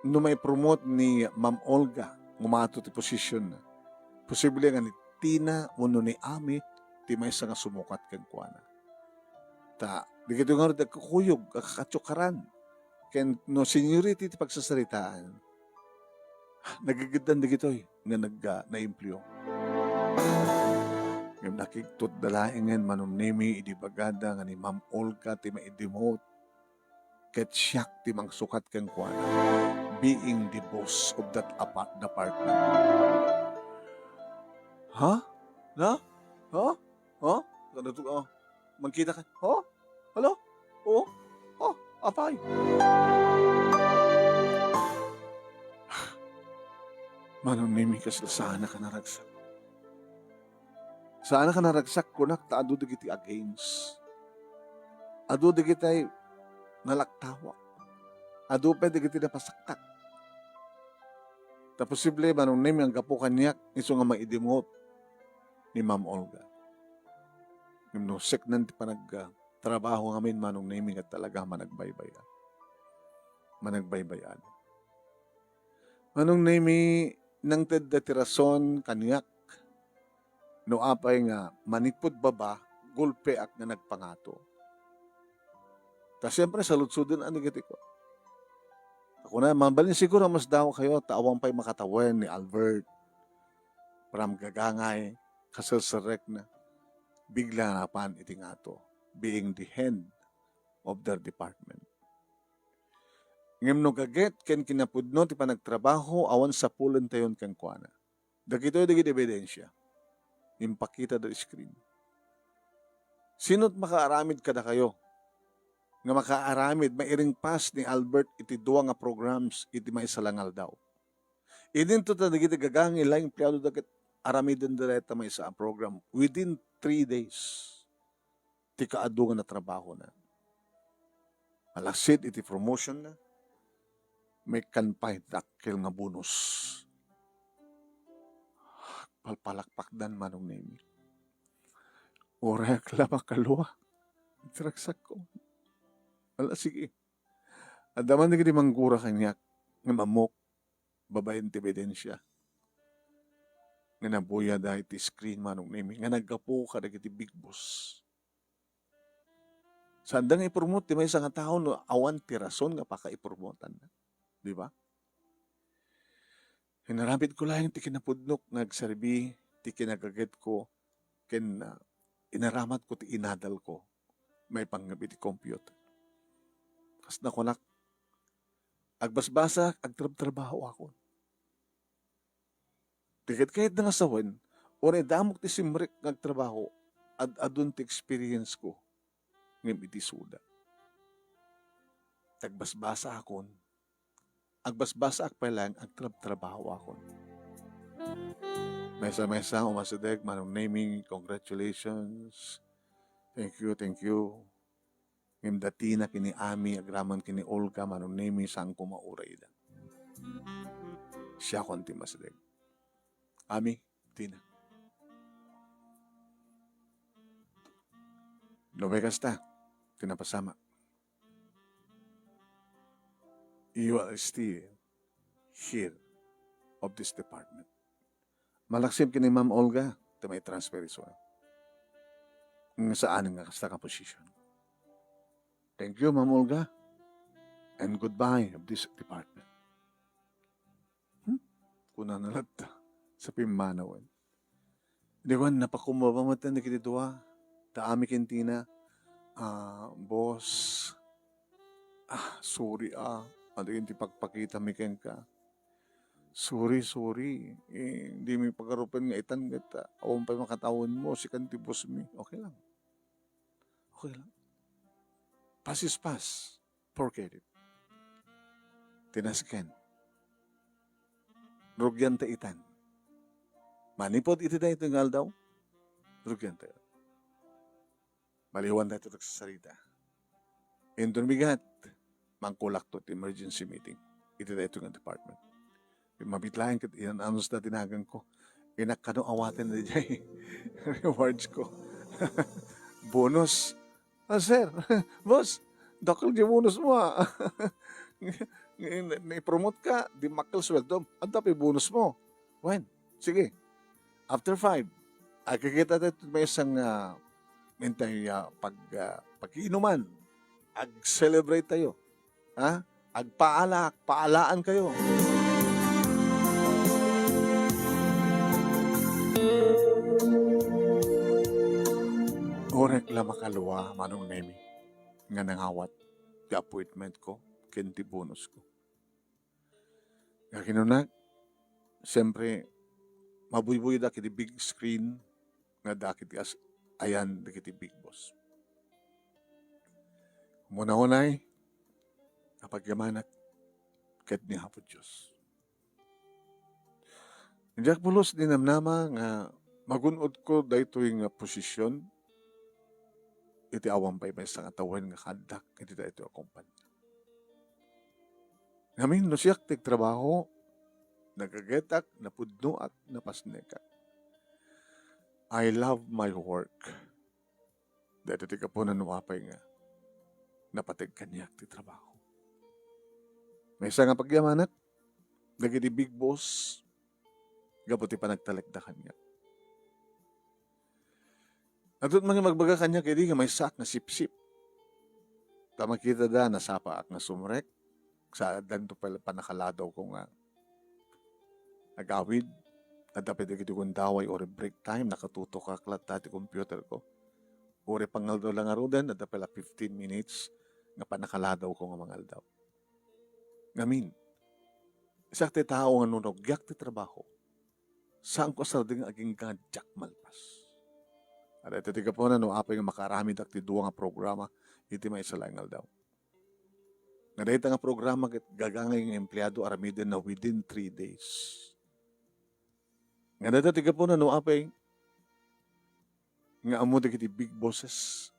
no mai-promote ni Ma'am Olga, umato ti posisyon na. Posible nga ni Tina wenno ni Ami ti maysa nga sumukat kenkuana. Ta, dagitoy ngarud ti agkukuyog, agkakatsukaran. Ken no seniority ti pagsasaritaan, nagigiddan dagitoy nga nag-, ah, naimplio. Ngem nakigtutda laengen, Manong Nemi, idi bagada nga ni Ma'am Olga ti mai-demote, ket siak ti mangsukat kenkuana, being the boss of that apa-, department. Ha? Na? Ha? Ha? Ano to? Ah, magkita ka? Ha? Hello? Oh? Oh, apay? Manong Nemi, kasla saanak a naragsak. Saanak a naragsak, kunak, ta adu dagiti against. Adu dagiti nalaktawak. Adu pay dagiti napasaktak. Ta posible, Manong Nemi, anggapu kaniak, isu nga mai-demote ni Ma'am Olga. Ngem no seknan ti panag-, ah, trabaho ngamin, Manong Nemi, nga talaga managbaybay-an. Managbaybay-an. Manong Nemi, nangted da ti rason kaniak no apay nga manipud baba, gulpeak nga nagpangato. Ta siempre, saludsoden a dagiti ko. Kuna, mabalin siguro, mas daw kayo, ta awan pay makatawen ni Albert. Pram gagangay, kaserserekna, bigla napan iti ngato, being the head of their department. Ngem no gaget ken kinapudno ti panagtrabaho, awan sapulentayon kenkuana. Dagitoy dagiti ebidensia. Impakita da screen. Sino't makaaramid kadakayo nga makaaramid, mairingpas ni Albert iti dua nga programs iti maysa la nga aldaw? Idinto ta dagiti gagangay la empleado da ket aramiden da dayta maysa a program within three days ti kaadu nga natrabahona. Malaksid iti promotion na, maikkan pay dakkel nga bonus. Palpalakpakdan, Manong Nemi. Uray ak la makalua iti ragsakko. Ala, sige. Adda man dagiti manggura kaniak nga ammok babaen ti ebidensia nga nabuyada iti screen, Manong Nemi, nga naggapu kadagiti big boss. Saan da nga ipromote ti maysa nga tao no awan ti rason nga pakaipromotanna. Di ba? Inaramidko laeng ti kinapudnok nga agserbi ti kinagagetko ken, ah, inaramatko ti inadalko maipanggep iti computer. Kas nakunak, agbasbasaak, agtrabtrabahoakon. Ti ket kayatna nga sawen, uray damok ti simrek nga agtrabaho, ad-adun ti experience ko ngem iti suda. Agbasbasaakon, agbasbasaak pay laeng, agtrabtrabahoakon. Maysa-maysa, umasideg, Manong Nemi, congratulations. Thank you, thank you. Ngem da Tina ken ni Ami, agraman ken ni Olga, Manong Nemi, saanko maurayda. Siakon ti masideg. Ami, Tina. No, kasta, ti napasamak. You are still here of this department. Malaksid ken ni Ma'am Olga, ti maitransfer isu. Nga saan nga kasta nga position. Thank you, Ma'am Olga. And goodbye of this department. Hmm? Kunana latta sa pimmanawen. Di kuan, napakumbaba met dagiti dua. Ta ami ken Tina, ah, boss, ah, sorry, ah. Adu iti pagpakitami kenka. Sorry, sorry. Eh, dimi pagarupen nga itan ket, ah, awan pay makatawenmo, sikan ti boss mi. Okay lang. Okay lang. Past is past. Forget it. Ti nasken. Rugianta itan. Manipud iti daytoy nga aldaw, rugianta. Maliwan daytoy agsasarita. Inton bigat, mangkulakto ti emergency meeting iti daytoy nga department. Mabiit laeng ket in-announce da ti naganko. Innak kano awaten daydiay rewards ko. Bonus. Ah, sir, boss, dakkel ti bonus mo, ah. Nga, nga, naipromote ka, dimmakkel suweldom. Adda pay bonus mo. Wen, sige. After five, agkikita tayo maysa nga, ah, intay, ah, pag, ah, pag-iinuman. Ag-celebrate tayo. Ha? Agpaalak, paalaan kayo. Orek la makalua, Manong Nemi, nga nangawat ti appointment ko ken ti bonus ko. Nga kinunak, siyempre, mabuybuyodak iti big screen nga adda iti as-, ayan dagiti big boss. Umuna-unay, napagyamanak ket ni Apo Dios. Diak pulos dinamnama nga magun-odko daytoy nga posisyon iti awan pay maysa nga tawen nga kaaddak iti daytoy a kompania. Ngamin, no siak ti agtrabaho, nagagetak, napudnoak, napasnekak. I love my work. Dayta ti gapuna no apay nga napateg kaniak ti trabaho. Maysa nga pagyamanak dagiti big boss gapu ti panagtalekda kaniak. Adda met nga agbaga kaniak idi nga maysaak nga sipsip. Ta makitada, nasapaak nga sumrek, sa addanto pay panakaladaw ko nga agawid, adda pay dagiti gundaway, uray break time, nakatutokak latta ti computer ko. Uray pangaldaw la ngaruden, adda pay la fifteen minutes nga panakaladaw ko nga mangaldaw. Ngamin, siak ti tao nga no narugiak ti trabaho, saanko a sardeng nga agingga nga diak malpas. Adda iti gapuna no apay nga makaaramidak ti dua nga programa iti maysa laeng nga aldaw. Nga dayta nga programa ket gagangay nga empleado aramiden na within three days. Nga dayta ti gapuna no apay nga ammo dagiti big bosses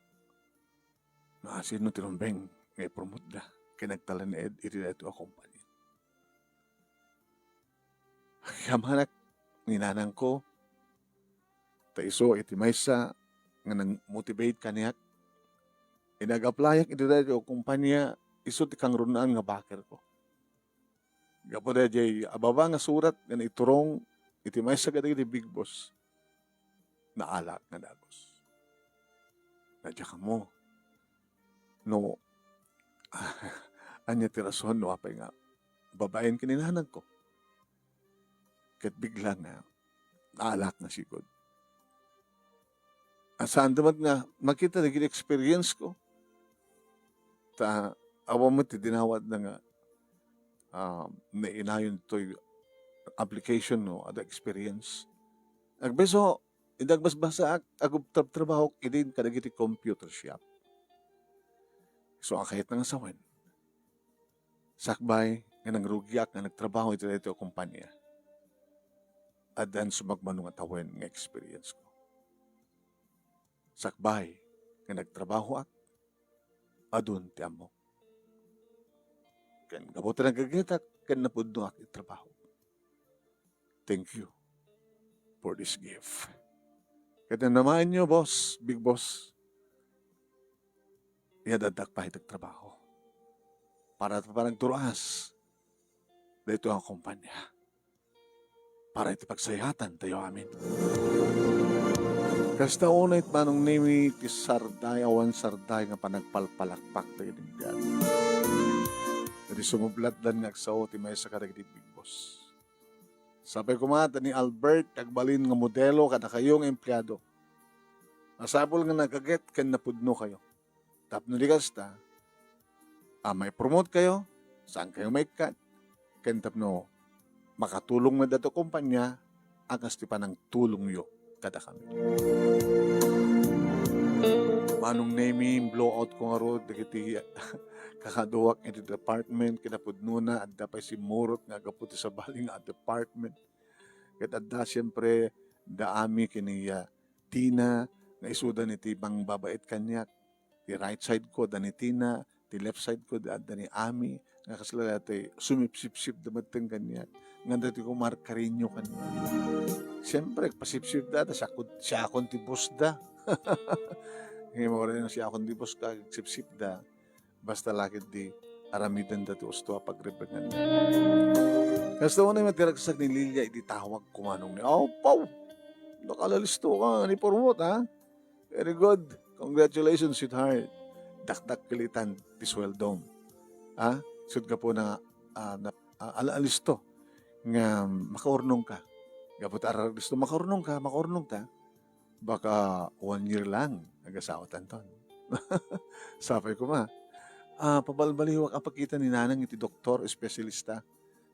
no asino ti rumbeng nga ipromotda ken nagtalinaed iti daytoy a kompania. Agyamanak ni nanangko, ta isu iti maysa nga nag-motivate kaniak. Idi nag-applyak iti daytoy a kompania, isu ti kangrunaan nga backer ko. Gapu daydiay a baba nga surat nga naiturong iti maysa kadagiti big boss, naalaak nga dagus. Nga diak ammo no ania ti rason no apay nga babaen ken ni nanangko. Ket bigla nga naalaak nga sigud. Saan da met nga makita dagiti experience ko. Ta awan met ti dinawatna nga, ah, nainayon toy application no adda experience. Agbiso, idi agbasbasaak, agtrabtrabaho idi kadagiti computer shop. So, a kayatna nga sawen. Sakbay nga nangrugiak nga nagtrabaho iti daytoy a kompania, addan sumagmamano nga tawen nga experience ko. Sakbay nga nagtrabahoak, adun ti ammok. Ken gapu ta nagagetak, ken napudnoak iti trabaho. Thank you for this gift. Ket namnamaenyo, boss, big boss, iyaddakdak pay ti trabaho para ta panagtur-as daytoy nga kompanya para iti pagsayaatan tayo amin. Kasta unay, Manong Nemi, ti sarday, awan sarday nga panagpalpalakpak dagiti biag. Iti sumublatdan nga agsao ti maysa kadagiti big boss. Sapay koma ta ni Albert agbalin nga modelo kadakayo nga empleado. Masapul nga nagaget ken napudnokayo. Tapno di kasta, a, maipromote kayo, saan kayo maikkat, ken tapno makatulong met daytoy kompanya a kas ti panangtulongyo kadakami. Manong Nemi, blowout ko ngarud dagiti kakaduak iti department, kinapudnona, adda pay simmurot nga aggapu ti sabali nga department. Ket adda, siempre, da Ami ken ni, ah, Tina nga isuda iti pangbabait kaniak. Ti right side ko, adda ni Tina, ti left side ko, adda ni Ami, nga kasla ti sumipsipsipda metten kaniak. Nga adda ti kumarkarinyo kaniak. Siempre, agpasipsipda, ta siakon, siakon ti boss da. Ngayon, maurang siakon ti boss ka, sipsipda. Basta la ketdi aramidenda ti usto a pagrebengan. Kasta unay met ti ragsak ni Lilia iti tawag ko, Manong Nemi. Aw, paw! Nakalalisto ka, ni promote, ha? Very good. Congratulations, sweetheart. Dakdakkel itan ti sueldom. Ha? Sut gapu na, ah, na, ah, ala-, alisto nga makaurnong ka. Gapu ta aralisto, makaurnong ka, makaurnong ta. Baka one year lang, nagasawa tanton. Sapay koma, ah, pabalbaliwak a pakita ni Nanang iti doktor, espesyalista.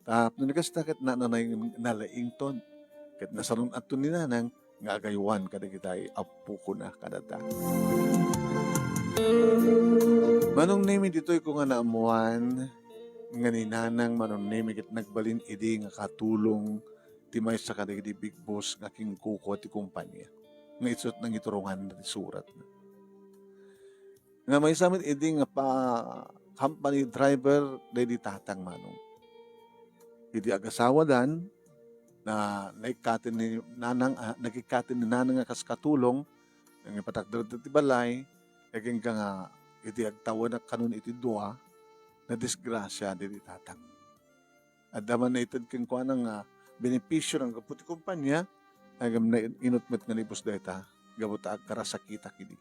Tapno ni kasta ket na-, nanay-, nalaington. Ket nasalun-atton ni Nanang nga agaywan kadagiti apukona kadata. Manong Nemi, ditoy ko nga naammuan nga ni Nanang Manong Nemi ket nagbalin idi nga katulong ti maysa kadagiti big boss nga kinkuko ti kumpanya nga isu ti nangituronganna ti suratna. Nga maysa met idi nga pa company driver daydi tatang, Manong. Idi agasawadan, na naikkaten ni Nanang, ah, nagikkaten ni Nanang nga kas katulong, nangipatakder ti balay, agingga nga idi agtawenak kanon iti dua, nadisgrasia daydi tatang. Adda man naited kenkuana nga benepisio nga gapu ti kumpanya, ngem nainut met nga naimbag dayta, gapu ta agkarasakitak idi.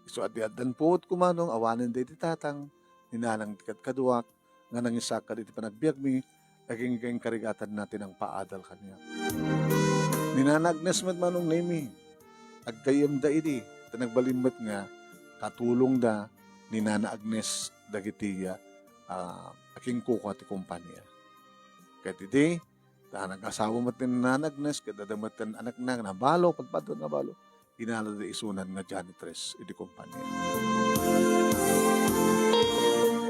Isu a di addan puot ko, Manong, awanen daydi tatang, ni Nanang ti kadkaduak, nga nangisakad iti panagbiagmi, agingga inkarigatanna ti nangpaadal kaniak. Ni Nana Agnes met, Manong Nemi, aggayyemda idi, ta nagbalin met nga katulongda ni Nana Agnes dagiti, ah, akinkukua ti kumpanya. Ket idi, ta nagasawa met ni Nana Agnes, ket adda met ti anakna, nabalo, padpadto nabalo. Inalada isunan nga janitress iti kumpanya.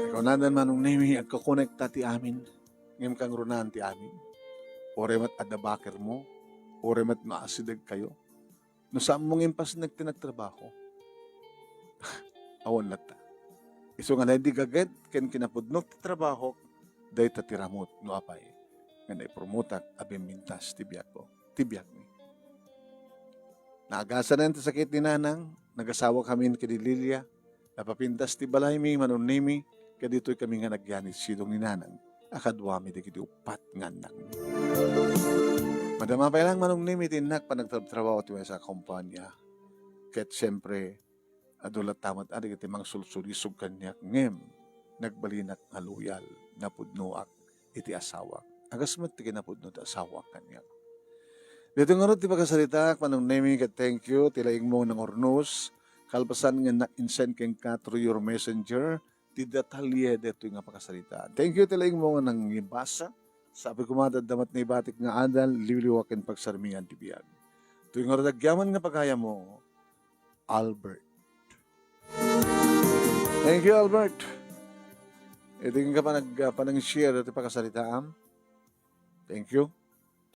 Kunadan, Manong Nemi, agkakonekta ti amin. Ngem kangrunaan ti amin. Uray met adda bakermo, uray met maasideg kayo. No saanmo nga impasnek ti nagtrabaho, awan latta. Isu nga naidigaget ken kinapudnok ti trabaho, dayta ti ramut no apay nga naipromotak a bimmintas ti biagko, ti biagmi. Naagasanen ti sakit ni Nanang, nagasawakamin ken ni Lilia, napapintas ti balaymi, Manong Nemi, ket ditoy kami nga nagyani sidong ni Nanang a kaduami dagiti uppat nga annakmi. Madama pay lang, Manong Nemi, ti innak panagtrabtrabaho ti maysa a kompanya. Ket siempre, adu latta met a dagiti mangsulsulisog kaniak ngem nagbalinak nga loyal, napudnoak iti asawak. Agas met ti kinapudno ti asawak kaniak. Daytoy ngarud ti pakasaritaak, Manong Nemi, ket thank you ti laingmo nga nangurnos. Kalpasan nga na-insend kenka through your messenger, ti detalye daytoy nga pakasarita. Thank you ti laingmo nga nangibasa. Sapay koma ta adda met naibatik nga adal, liwliwa ken pagsarmian ti biag. Toy ngarud agyaman nga pagayammo, Albert. Thank you, Albert. Iti nga panag-, panang-share iti pakasaritaam. Thank you.